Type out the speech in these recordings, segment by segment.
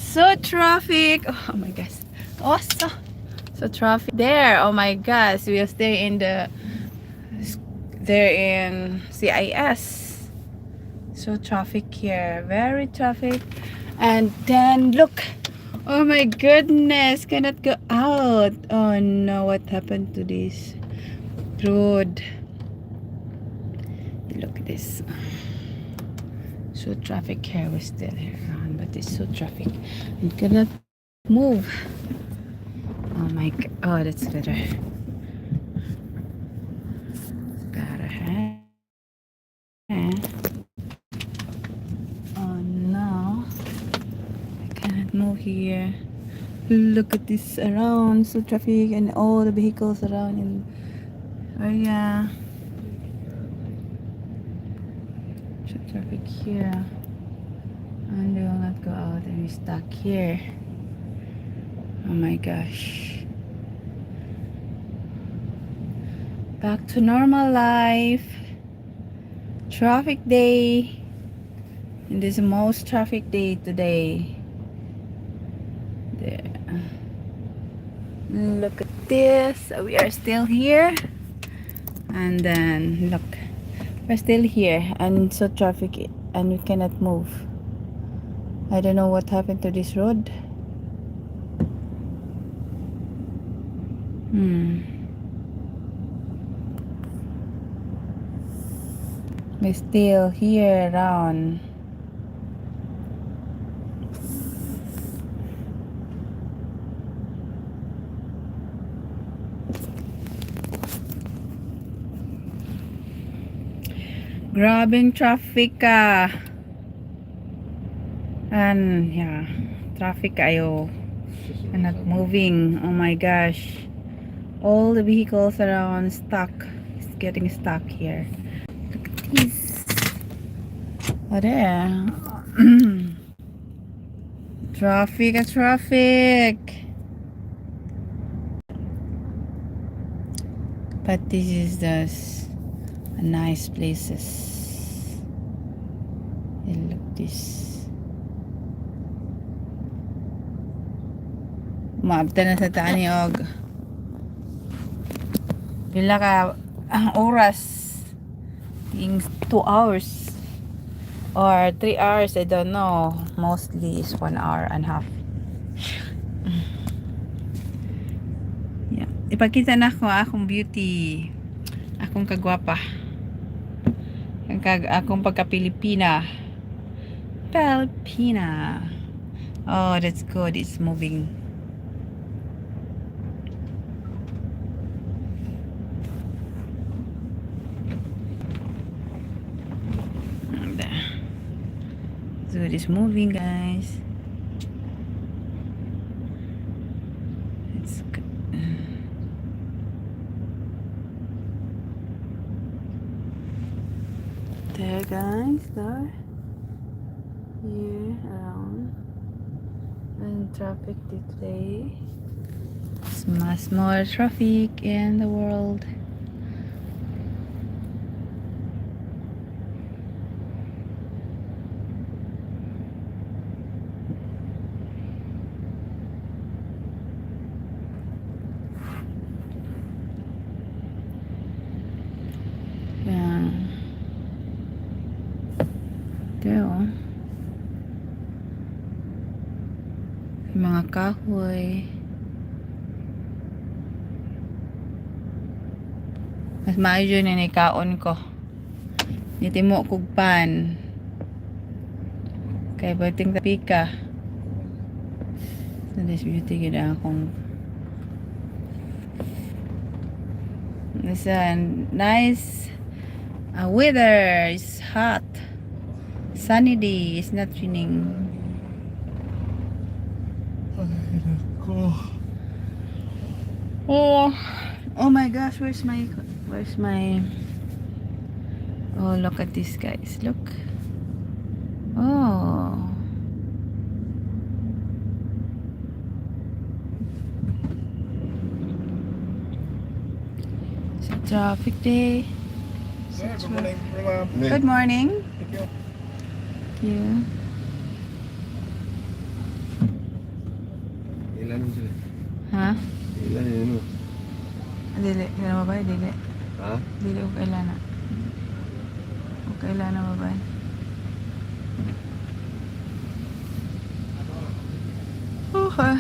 So traffic. Oh my gosh. Oh, so traffic there. Oh my gosh. We are still in the there in CIS. So traffic here. Very traffic. And then look. Oh my goodness. Cannot go out. Oh no, what happened to this road? Look at this. So traffic here. We're still here around, but it's so traffic and cannot move. Oh my god. Oh, that's better. It's better, huh? Oh no. I cannot move here. Look at this around. So traffic and all the vehicles around in area. So traffic here. And they will not go out and we're stuck here. Oh my gosh. Back to normal life. Traffic day. And this is most traffic day today. There. Look at this. We are still here. And then look. We're still here and so traffic and we cannot move. I don't know what happened to this road. We're still here around. Grabeng traffic ka. And yeah, traffic kayo. And not moving. Oh my gosh. All the vehicles around stuck. It's getting stuck here. Look at this. Oh, there. Traffic, a traffic. But this is the nice places. And look this. Maabtan na sa tani og pila ka ang oras, ting 2 hours or 3 hours, I don't know. Mostly is 1 hour and a half. Yeah, ipakita na ko akong beauty, akong kagwapa, ang akong pagka-Pilipina, Filipina. Oh, that's good. It's moving. There. So it is moving, guys. It's good. There, guys. There. Here, around. And traffic today. It's much more traffic in the world. Yeah. There, oh. May mga kahoy. Mas maayo yun ni kaon ko. Nitimo kog pan. Kay bating pika. So this beauty gid akong. It's a nice weather. It's hot. Sunny day. It's not raining. Ay, nako. Oh my gosh, where's my? Oh, look at this, guys. Look. Oh. It's a traffic day. It's a Yeah, good morning, ma'am. Good morning. Thank you. Yeah. naman sila. Ha? Ilan yun mo? Dili, kailan ba? Dili. Ha? Dili ko kailan na. O kailan na ba? Okay.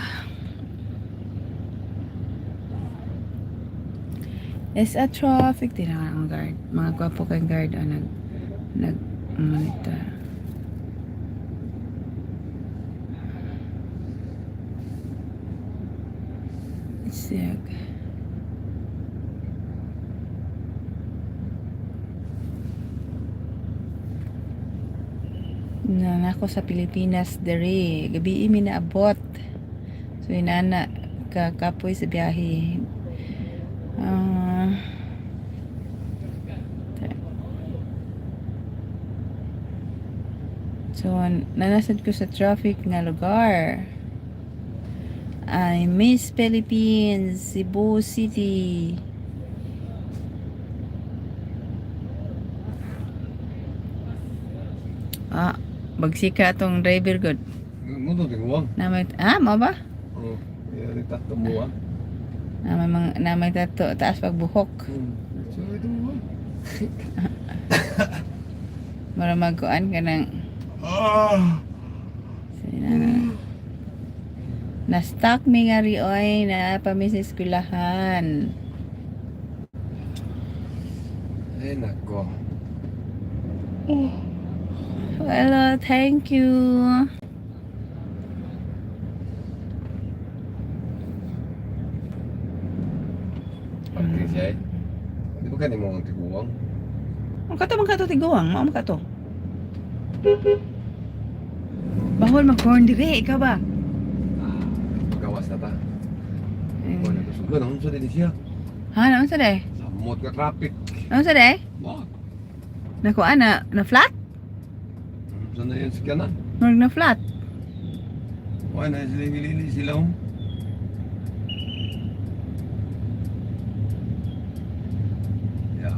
It's a traffic. Tira ang guard. Mga gwapo kay guard ah, nag monitor. Sick. Na ako sa Pilipinas dere. Gabi mi naabot. So inana kakapoy sa biyahe. Ah. So nanasad ko sa traffic nga lugar. I miss Philippines, Cebu City. Ah, bagsika atong driver good. Mo to tiguang. Namay ah, mo ba? Oh, iya tato mo ah. Namay mga namay tato taas pagbuhok. So ito mo. Mura magkuan ka ng Ah. na, na stuck mi nga rioy na pa mi sa eskwelahan. Ay nako. Hello, thank you. Parking siya eh. Di ba kani mo ang tiguang? Ang kato man kato tiguang, mao man kato. Bawal mag-horn dire, ikaw ba? Ah, pagawas na ta. Eh. Wala na suga na unsa din siya. Ha, naunsa day? Samot ka traffic. Naunsa day? Wag. Nakuha na na flat? Unsa na yun sa kanan? Murag na flat. Wala na sila gilili sila. Oh. Yeah.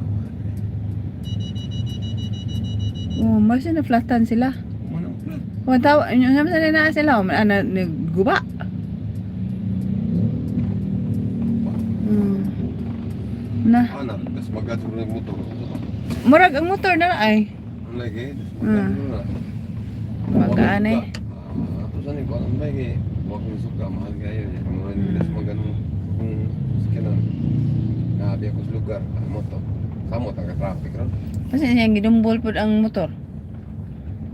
Oh, mas na flatan sila. Manang flat. Wa taw, yun naman sila na sila, oh, ana nagguba. Na, Ah, na, tas magat sa motor. murag ang motor na ay. Ang lagi, tas magat na. Magaan eh. Ah, ato sa ni ko alam ba eh. Wa kong suka mahal kayo. Eh. Mga mm. tas maganong kung sakyanan. Naabi ako sa lugar, ang moto. Samot ang traffic ron. Kasi siya gidumbol pud ang motor.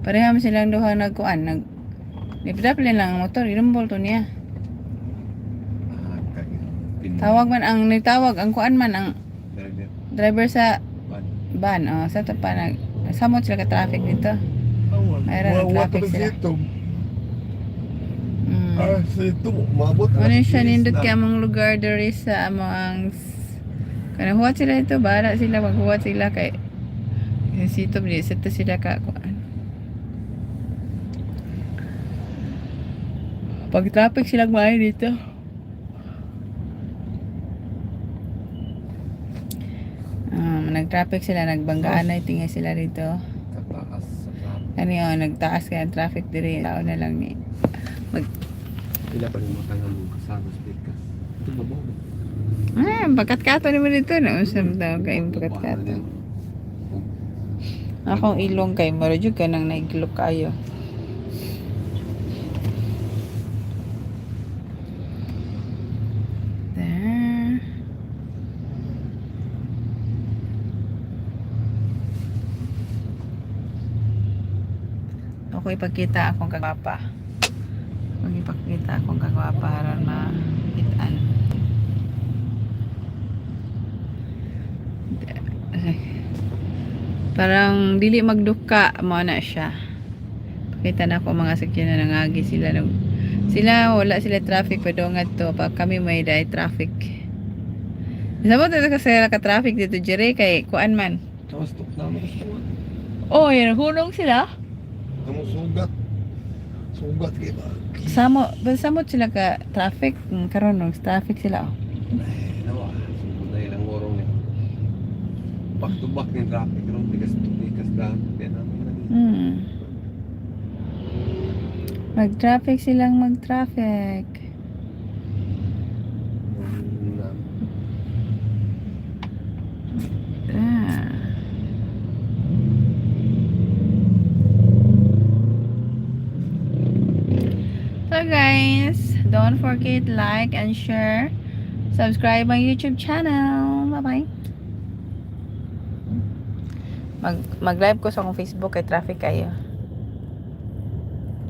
Pareha man silang duha nagkuan nag Nipdapli lang ang motor, gidumbol to niya. Ah, kagi. Tawag man ang nitawag ang kuan man ang Driver. driver sa Ban. van, oh, sa to pa nag samot sila ka traffic dito. Mayroon Wa- traffic wa- sila. Dito. Mm. Ah, sa ito maabot. Ano siya nindot kay among lugar diri sa among kanang huwat sila ito, bahala sila maghuwat sila kay sito di sa to sila ka kuan. Pag traffic sila maayo dito. Nag-traffic sila, nagbanggaan na tingay sila dito. Kataas sa traffic. Kani oh, nagtaas kaya ang traffic diri. Tao na lang ni mag Pila pa rin mo tangan mo kasama sa pikas. Ito ba ba? Ah, pagkat-kato naman dito. No? Usam daw kay pagkat-kato. Akong ilong kay mura jud ka nang naigilok kayo. There. Ako ipakita akong kagwapa. Ako ipakita akong kagwapa aron makitaan. Parang dili magduka mo na siya. Pakita na ako mga sakyan na nangagi sila nag sila wala sila traffic pero to pa kami may dai traffic. Sabot dito kasi ka traffic dito jere kay kuan man. Tapos tok na mo gusto mo. Oh, yan hunong sila. Amo sugat. Sugat kay ba? Samo, samot sila ka traffic. Karon nung traffic sila oh. Ay, nawa. Sugod na ilang orong ni. Back to back ni traffic ron bigas to bigas daan. Kaya namin na dito. Mag-traffic silang mag-traffic. So guys, don't forget like and share. Subscribe my YouTube channel. Bye-bye. Mag mag-live ko sa akong Facebook kay traffic kayo.